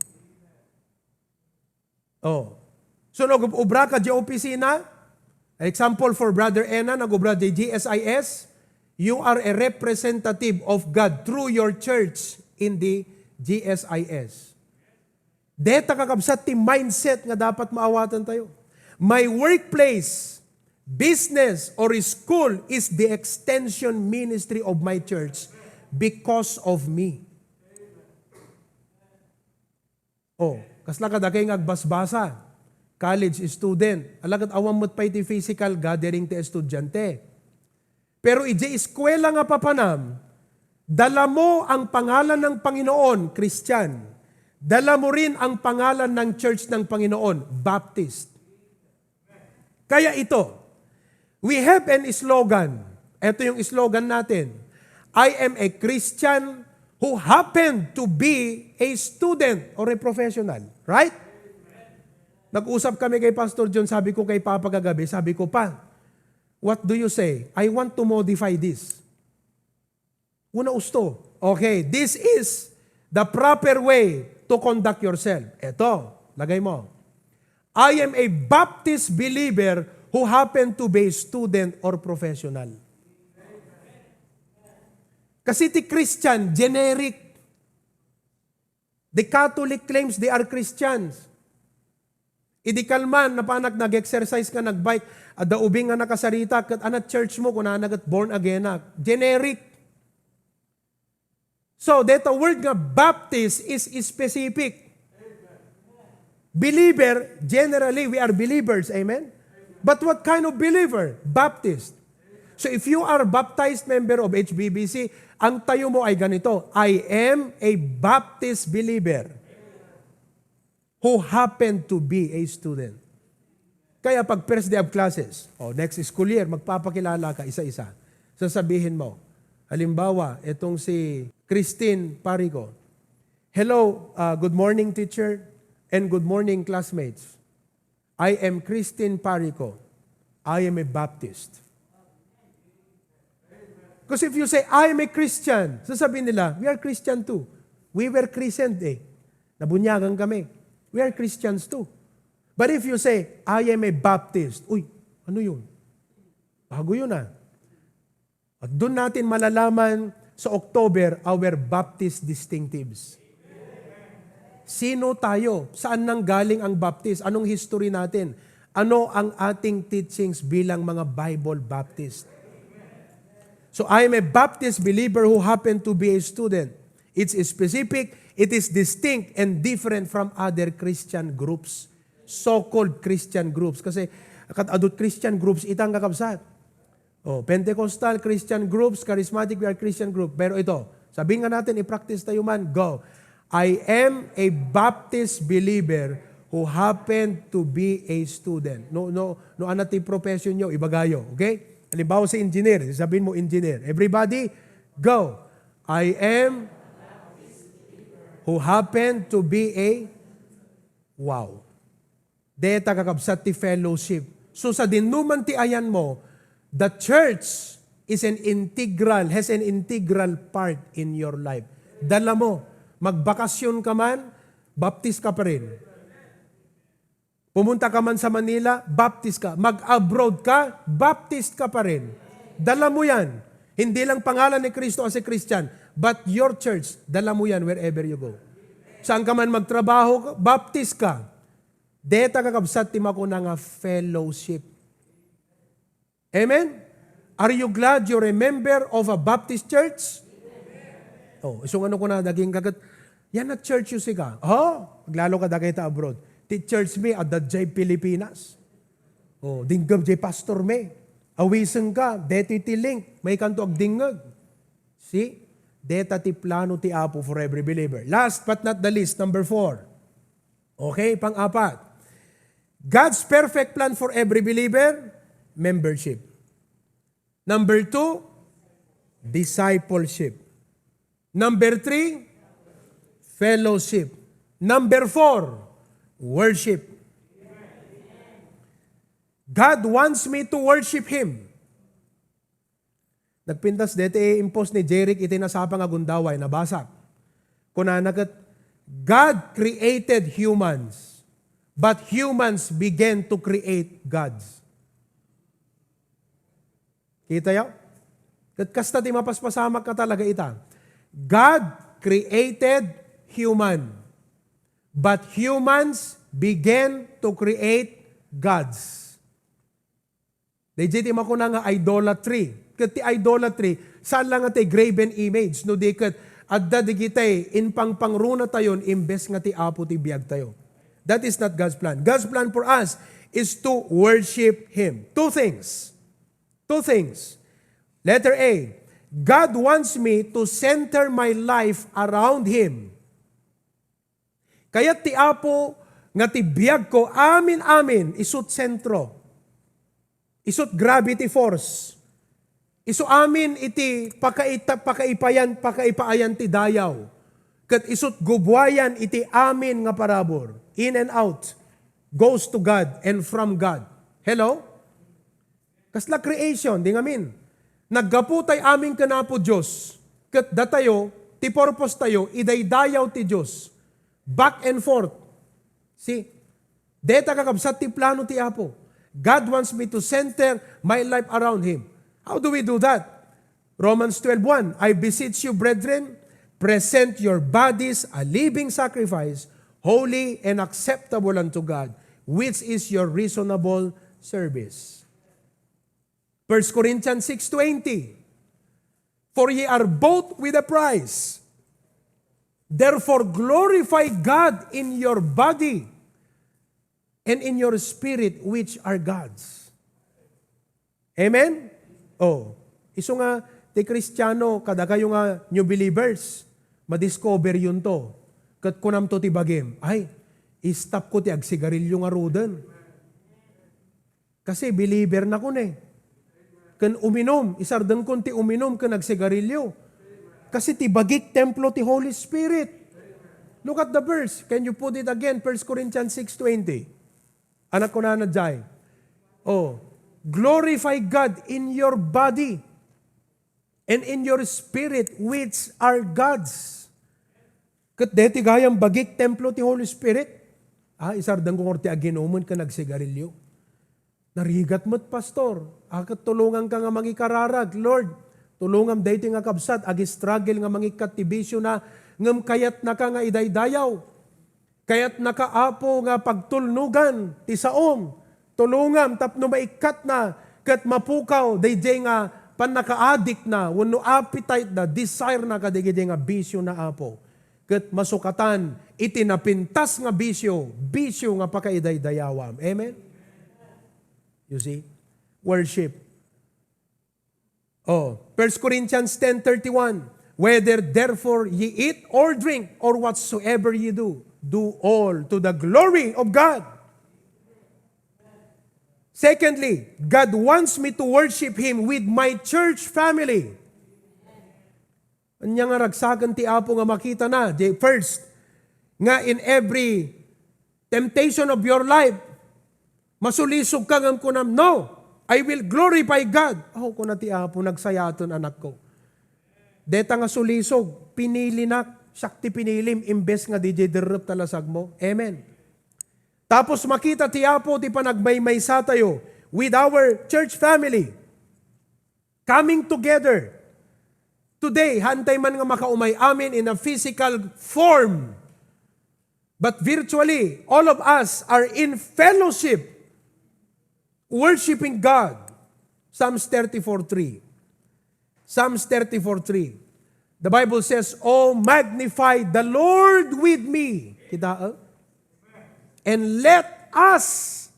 Oh. So, nag-ubra ka di opisina, example for Brother Ena, nag-ubra di G S I S, you are a representative of God through your church in the G S I S. Deta, kakabsat, ti mindset nga dapat maawatan tayo. My workplace, business, or school is the extension ministry of my church because of me. Oh, kasla kadakay nga agbasbasa, college student, ala ket awan met pay ti physical gathering ti estudiante. Pero idiay eskuela nga papanam, dala mo ang pangalan ng Panginoon, Christian. Dala mo rin ang pangalan ng church ng Panginoon, Baptist. Kaya ito, we have an slogan. Ito yung slogan natin. "I am a Christian who happened to be a student or a professional." Right? Nag-usap kami kay Pastor John, sabi ko kay Papa kagabi, sabi ko, "Pa, what do you say? I want to modify this." Una usto. Okay, this is the proper way to conduct yourself. Eto, lagay mo. "I am a Baptist believer who happen to be a student or professional." Kasi ti Christian, generic. The Catholic claims they are Christians. Idi kalman, napanak nag-exercise ka, nag-bike, adda ubing nga nakasarita, ket anat church mo, kunana ket born again na. Generic. So, deta word nga Baptist is specific. Believer, generally, we are believers. Amen? But what kind of believer? Baptist. So, if you are a baptized member of H B B C, ang tayo mo ay ganito, "I am a Baptist believer who happen to be a student." Kaya pag first day of classes, o next school year, magpapakilala ka isa-isa. Sasabihin mo, halimbawa, itong si Christine Parico, "Hello, uh, good morning, teacher, and good morning, classmates. I am Christine Parico. I am a Baptist." Because if you say, "I am a Christian," sasabihin nila, "We are Christian too. We were christened eh. Nabunyagan kami. We are Christians too." But if you say, "I am a Baptist," uy, ano yun? Bago yun ah. At doon natin malalaman sa October our Baptist distinctives. Sino tayo? Saan nang galing ang Baptist? Anong history natin? Ano ang ating teachings bilang mga Bible Baptist? So, I am a Baptist believer who happen to be a student. It's specific, it is distinct and different from other Christian groups, so-called Christian groups. Kasi, kat-, adut Christian groups, itang kakabsat. Oh, Pentecostal, Christian groups, Charismatic, we are Christian group. Pero ito, sabihin nga natin, i-practice tayo man, go. "I am a Baptist believer who happen to be a student." No, no, no, ano ti profession nyo, ibagayo, okay? Halimbawa, si engineer, sabihin mo, engineer. Everybody, go. "I am who happen to be a," wow. Deta, kakabsat, ti fellowship. So, sadinoman ti ayanmo, the church is an integral, has an integral part in your life. Dala mo. Magbakasyon ka man, baptis ka pa rin. Pumunta ka man sa Manila, baptis ka. Mag-abroad ka, baptis ka pa rin. Dala mo yan. Hindi lang pangalan ni Kristo as a Christian, but your church, dala mo yan wherever you go. Saan ka man magtrabaho, baptis ka. Deta, kakabsat, ti makuna nga fellowship. Amen? Are you glad you're a member of a Baptist church? Oh, isu nga no kuna daging kaket, "Yan a church yo sika." Oh, aglalo ka dagita abroad. "Ti church mi, adda jay Pilipinas." Oh, dinggem jay pastor mi. Awiseng ka, deti ti link, may kanto agdingngeg. See? Deta ti plano ti Apo for every believer. Last but not the least, number four. Okay, pang-apat. God's perfect plan for every believer, membership. Number two, discipleship. Number three, fellowship. Number four, worship. God wants me to worship Him. Nagpintas deti impos ni Jeric iti nasapa nga gundaway, nabasa. Kunana ket, "God created humans, but humans began to create gods." Kita yo? Ket kasta ti mapaspasamak ka talaga ita. God created human, but humans began to create gods. Dayjay ti makuna nga idolatry. Ket ti idolatry, saan la nga ti graven image, no di ket adda digitay impangpangrunatayon imbes nga ti Apo ti biagtayo. That is not God's plan. God's plan for us is to worship Him. Two things. Two things. Letter A, God wants me to center my life around Him. Kayat ti Apo nga ti biagko amin-amin isut sentro, isut gravity force, isu amin iti pakaita-, pakaipayan, pakaipaayan ti dayaw, ket isut gubuayan iti amin nga parabur, in and out, goes to God and from God. Hello? Kasla creation, di ngamin. Naggapu tay amin ken Apo Dios, ket datayo, ti purpose tayo, idaydayaw ti Dios. Back and forth. See? Deta, kakabsat, ti plano ti Apo. God wants me to center my life around Him. How do we do that? Romans twelve one, "I beseech you, brethren, present your bodies a living sacrifice, holy and acceptable unto God, which is your reasonable service." First Corinthians six twenty, "For ye are bought with a price. Therefore glorify God in your body and in your spirit, which are God's." Amen? Oh, isu nga ti Kristiano, kadakayo nga new believers, madiscover yun to. Ket kunam to ti bagim, "Ay, stop ko ti agsigarilyo nga ruden." Kasi believer na kun eh. Ken uminum, isardengkon ti uminum ken agsigarilyo. Kasi ti bagik templo ti Holy Spirit. Look at the verse. Can you put it again? First Corinthians six twenty. Anak ko na jay. Oh, "Glorify God in your body and in your spirit, which are God's." Ket deti gayam bagik templo ti Holy Spirit. Ah, isardengko ngarud ti aginumen ken agsigarilyo. Narigat met, Pastor. Ah, ket tulonganka nga mangikararag. Lord, tulongam daytoy nga kabsat, agi-struggle nga mangikkat ti bisio na, ngem kayatnaka nga idaydayaw. Kayatnaka, Apo, nga pagtulnugan ti saom. Tulongam tapno maikkatna ket mapukaw daydiay nga pannakaadikna wenno appetite na, desire na kadagidi nga bisio na, Apo. Ket masukatan iti napintas nga bisio, bisio nga pakaidaydayawam. Amen? You see? Worship. Oh, First Corinthians ten thirty-one, "Whether therefore ye eat or drink, or whatsoever ye do, do all to the glory of God." Secondly, God wants me to worship Him with my church family. Ania nga ragsaken ti Apo nga makitana, di first, nga in every temptation of your life, masulisog ka ngem kunam, "No, I will glorify God." Oh, kuna ti Apo, "Nagsayaten, anakko." Deta nga sulisog, pinilinak. Siak ti pinilim imbes nga diay derrep ta lasagmo. Amen. Tapos makita ti Apo ti panagmaymaysa tayo with our church family. Coming together. Today, haantay man nga makaumay amin in a physical form. But virtually, all of us are in fellowship, worshiping God. Psalms thirty-four three. Psalms thirty-four three. The Bible says, "Oh, magnify the Lord with me." Kita, eh? "And let us."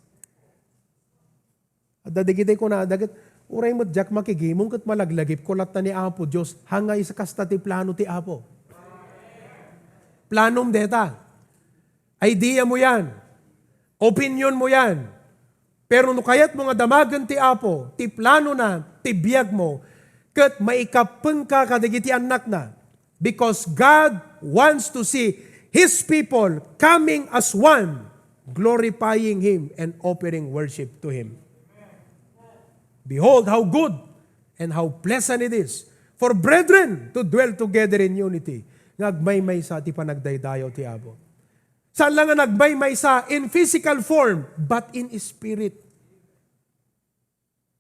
Adda dagiti kuna, dagit, "Uray met diak makigimong ket malaglagipko latta ni Apo Dios." Hangay sa kasta ti plano ti Apo. Planom deta. Idea mo yan. Opinion mo yan. Pero no kayat mo nga damagen ti Apo, ti plano na, ti biag mo, ket maikapengka kadagiti annakna. Because God wants to see His people coming as one, glorifying Him and offering worship to Him. Behold, how good and how pleasant it is for brethren to dwell together in unity. Nga agmaymaysa ti panagdaydayaw ti Apo. Saan lang nga nagmaymaysa in physical form, but in spirit.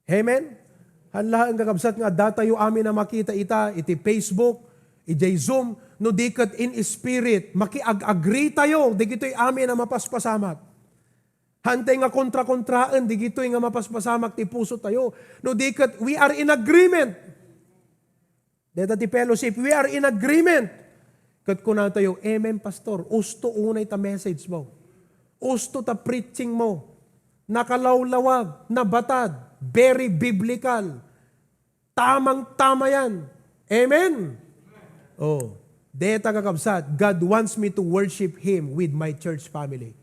Amen? Haan laeng, kakabsat, nga adda tayo amin a makita ita iti Facebook, idiay Zoom, no di ket in spirit, makiag-agree tayo, dagitoy amin a mapaspasamak. Haantay nga kontra-kontraen, dagitoy nga mapaspasamak ti puso tayo. No di ket, we are in agreement. Deta ti fellowship, we are in agreement. Ket kuna tayo, "Amen, Pastor. Usto unay ta message mo. Usto ta preaching mo. Nakalawlawag, nabatad, very biblical. Tamang-tama yan." Amen? Oh, deta, kakabsat, God wants me to worship Him with my church family.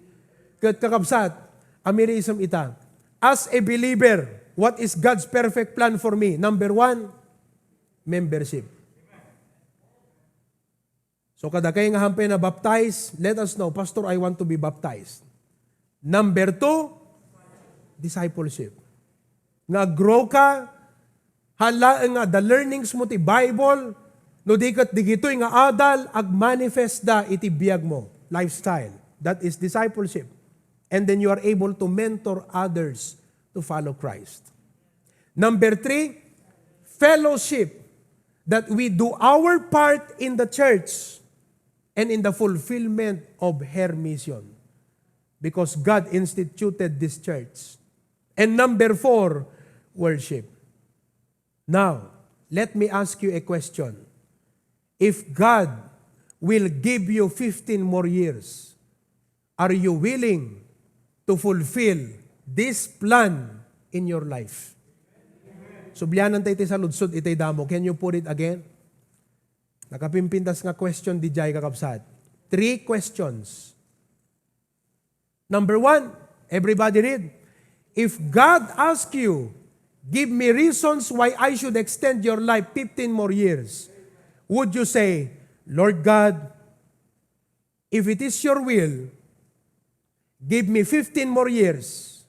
Ket, kakabsat, amirisem ita. As a believer, what is God's perfect plan for me? Number one, membership. So, kadakay nga hampay na baptize, let us know, "Pastor, I want to be baptized." Number two, discipleship. Nga grow ka, haan laeng nga the learnings mo ti Bible, no di ket digitoy nga adal, agmanifest da iti biag mo, lifestyle. That is discipleship. And then you are able to mentor others to follow Christ. Number three, fellowship, that we do our part in the church and in the fulfillment of her mission, because God instituted this church. And number four, worship. Now, let me ask you a question. If God will give you fifteen more years, are you willing to fulfill this plan in your life? Sublianan tayo ti saludsod itay damo. Can you put it again? Nakapimpintas nga question diay, kakabsat. Three questions. Number one, everybody read. If God ask you, "Give me reasons why I should extend your life fifteen more years," would you say, "Lord God, if it is your will, give me fifteen more years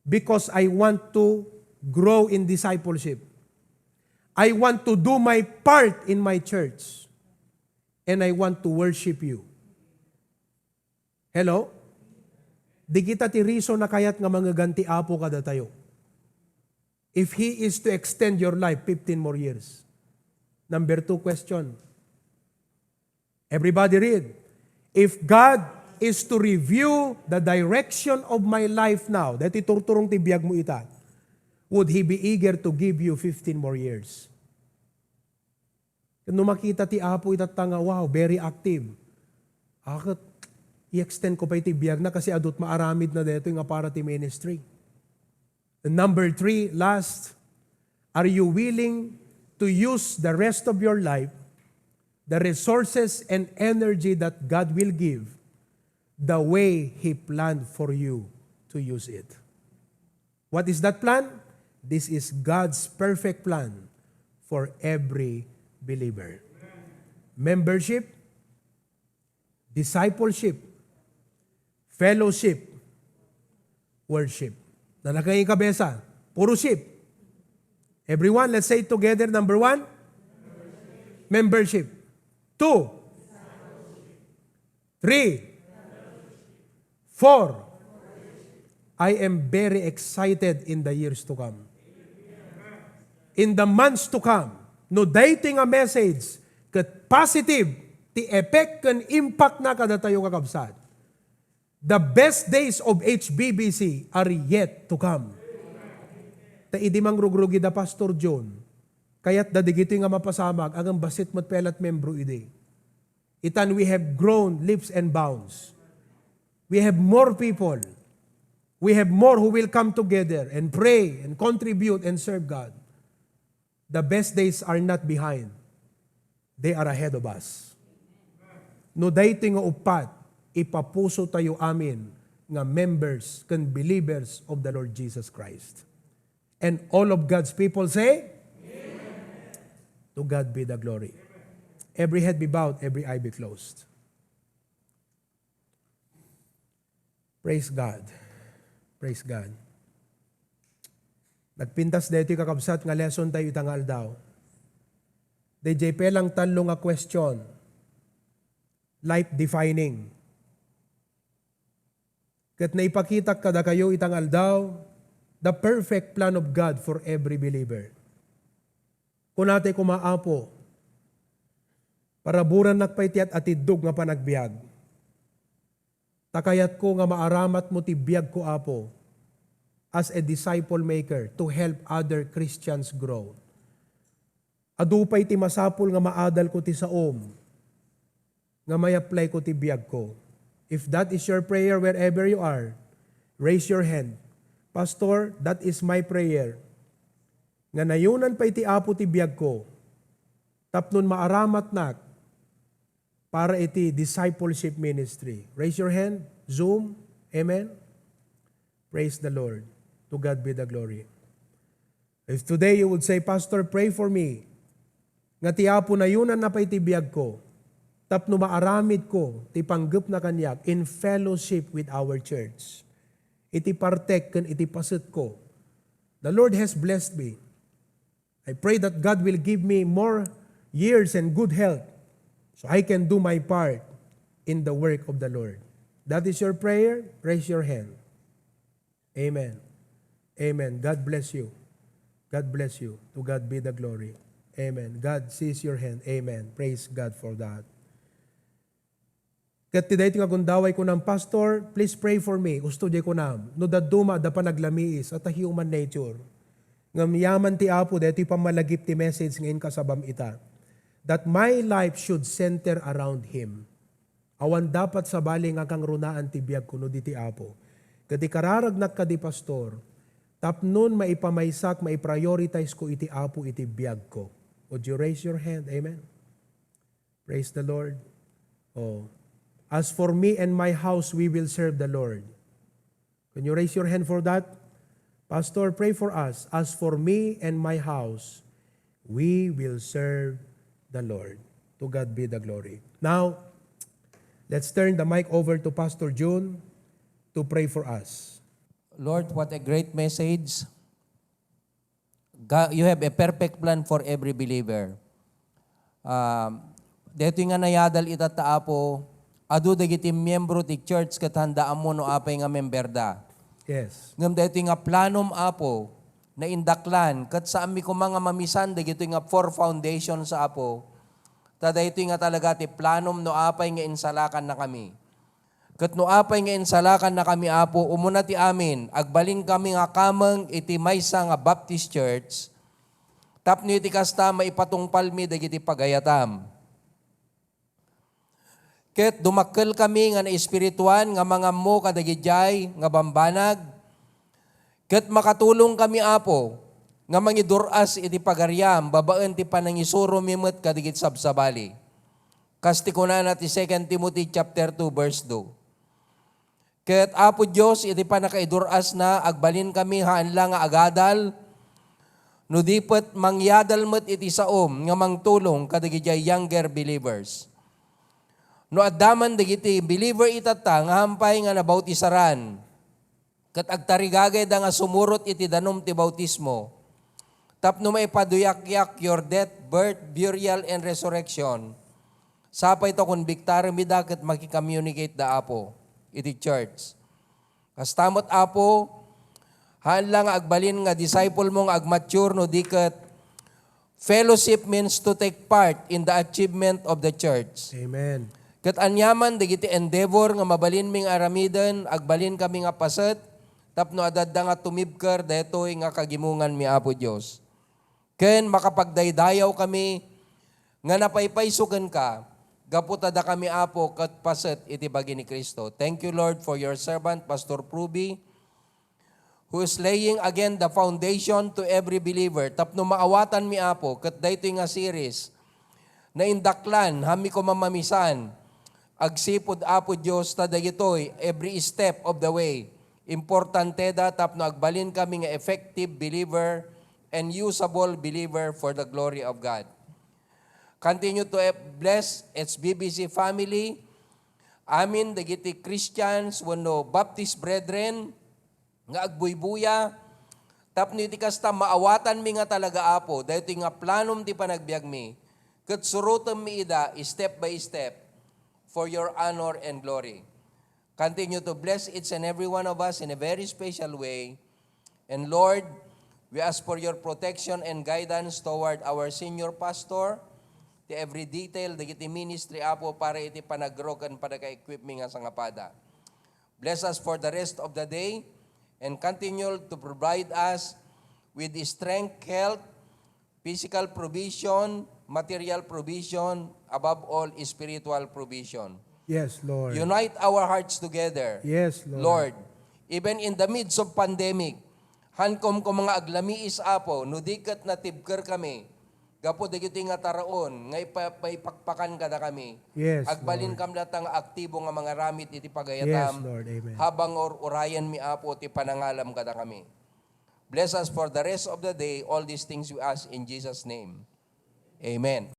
because I want to grow in discipleship. I want to do my part in my church. And I want to worship you." Hello? Dagita ti reason a kayat nga mangegan ti Apo kadatayo. If He is to extend your life fifteen more years. Number two question. Everybody read. If God is to review the direction of my life now, daytoy turturong ti biag mo ita, would He be eager to give you fifteen more years? No makita ti Apo itatta nga, wow, very active. Aket, i-extend ko pay ti biagna kasi adu ti maaramidna daytoy nga para ti ministry. And number three, last, are you willing to use the rest of your life, the resources and energy that God will give, the way He planned for you to use it? What is that plan? This is God's perfect plan for every believer. Membership, discipleship, fellowship, worship. Nalagay yung kabesa, puro ship. Everyone, let's say it together. Number one, membership. Two, Three. Four. I am very excited in the years to come. In the months to come, no daytoy nga message ket positive ti effect ken impact na kadatayo, kakabsat. The best days of H B B C are yet to come. Ta idi mangrugrugida, Pastor John, kayatda dagitoy nga mapasamak, ngem bassit met pay la ti membro idi. Itan, we have grown leaps and bounds. We have more people. We have more who will come together and pray and contribute and serve God. The best days are not behind. They are ahead of us. No daytoy nga uppat, ipapuso tayo amin nga members ken believers of the Lord Jesus Christ. And all of God's people say, "To God be the glory." Every head be bowed, every eye be closed. Praise God. Praise God. Nagpintas daytoy, kakabsat, nga lesson tayo ita nga aldaw. Dayjay pay lang tallo nga question, life-defining. Ket naipakitak kadakayo ita nga aldaw, the perfect plan of God for every believer. Kunatay koma, "Apo, paraburannak pay ti at-atiddog nga panagbiag. Ta kayatko nga maaramatmo ti biagko, Apo, as a disciple maker to help other Christians grow. Adu pay ti masapul nga maadalko ti saom nga may-applyko ti biagko." If that is your prayer wherever you are, raise your hand. "Pastor, that is my prayer. Nga nayonan pay ti Apo ti biagko tapno maaramatnak para iti discipleship ministry." Raise your hand. Zoom. Amen. Praise the Lord. To God be the glory. If today you would say, "Pastor, pray for me, nga ti Apo nayonanna pay ti biagko, tapno maaramidko ti panggepna kaniak in fellowship with our church, iti partek ken iti pasetko. The Lord has blessed me. I pray that God will give me more years and good health so I can do my part in the work of the Lord." That is your prayer? Raise your hand. Amen. Amen. God bless you. God bless you. To God be the glory. Amen. God sees your hand. Amen. Praise God for that. Ket ti daytoy nga gundaway, kunam, "Pastor, please pray for me." Usto diay kunam, no dadduma adda panaglamiis, at a human nature. Ngem yaman ti Apo daytoy pammalagip ti message nga inkasabam ita, that my life should center around Him. Awan dapat sabali nga kangrunaan ti biagko no di ti Apo. Ket ikararagnak kadi, Pastor, tapnon maipamaysak, maiprioritize ko iti Apo iti biagko. Would you raise your hand? Amen. Praise the Lord. Oh. "As for me and my house, we will serve the Lord." Can you raise your hand for that? "Pastor, pray for us. As for me and my house, we will serve the Lord." To God be the glory. Now, let's turn the mic over to Pastor June to pray for us. Lord, what a great message. Ga-, you have a perfect plan for every believer. Um, daytoy nga nayadal ita ta, Apo, adu dagiti miyembro ti church ket haanda ammo no apay nga memberda. Yes. Ngem daytoy nga planom, Apo, naindaklan, ket saanmi koma nga mamisan dagitoy nga four foundations, Apo. Ta daytoy nga talaga ti planom no apay nga insalakannakami. Ket no apay nga insalakannakami, Apo, umuna ti amin, agbalinkami nga kameng iti maysa nga Baptist Church, tapno iti kasta, maipatungpalmi dagiti pagayatam. Ket dumakkelkami nga naespirituan nga mangammo kadagidiay nga bambanag, ket makatulongkami, Apo, nga mangidur-as iti pagariam babaen ti panangisuromi met kadagiti sabsabali. Kas ti kunana ti Second Timothy chapter two, verse two. Ket, Apo Dios, iti pannakaidur-asna, agbalinkami haan la nga agadal, no di pet mangyadal met iti saom nga mangtulong kadagidiay younger believers. No adda man dagiti believer itatta nga hampay nga nabautisaran, ket agtarigagayda nga sumurot iti danum ti bautismo, tapno maipaduyakyak your death, birth, burial, and resurrection, Sapay ta konbiktarem ida ket makicommunicate da, Apo, iti church. Kasta met, Apo, haan la nga agbalin nga disciple mo nga agmature no di ket fellowship means to take part in the achievement of the church. Amen. Ket aniaman dagiti endeavor nga mabalinmi nga aramiden, agbalinkami nga paset tapno adda nga tumibker daytoy nga kagimonganmi, Apo Dios. Ken makapagdaydayaw kami nga napaypayso kenka, gapu ta dakami, Apo, ket paset iti bagi ni Cristo. Thank you, Lord, for your servant, Pastor Pruby, who is laying again the foundation to every believer. Tapno maawatanmi, Apo, ket daytoy nga series, naindaklan, haanmi koma mamisan, agsipud, Apo Dios, ta dagitoy, every step of the way, importante da tapno agbalinkami nga effective believer and usable believer for the glory of God. Continue to e-, bless H B B C family, amin dagiti Christians wenno Baptist brethren nga agbuybuya, tapno iti kasta maawatanmi nga talaga, Apo, daytoy nga planom ti panagbiagmi, ket surotemmi ida step by step for your honor and glory. Continue to bless each and every one of us in a very special way. And Lord, we ask for your protection and guidance toward our senior pastor, ti every detail dagiti ministry, Apo, para iti panagro ken panaka-equipment nga sangapada. Bless us for the rest of the day and continue to provide us with strength, health, physical provision, material provision, above all, spiritual provision. Yes, Lord. Unite our hearts together. Yes, Lord. Lord, even in the midst of pandemic, haankom koma nga aglamiis, Apo, no di ket natibker kami, gapu dagiti nga taraon nga ipa-, maipakpakan kadakami. Yes, Agbalin Lord. Kam latta nga aktibo nga mangaramid iti pagayatam. Yes, Lord. Amen. Habang ur-urayenmi, Apo, ti panangalam kadakami. Bless us for the rest of the day. All these things we ask in Jesus' name. Amen.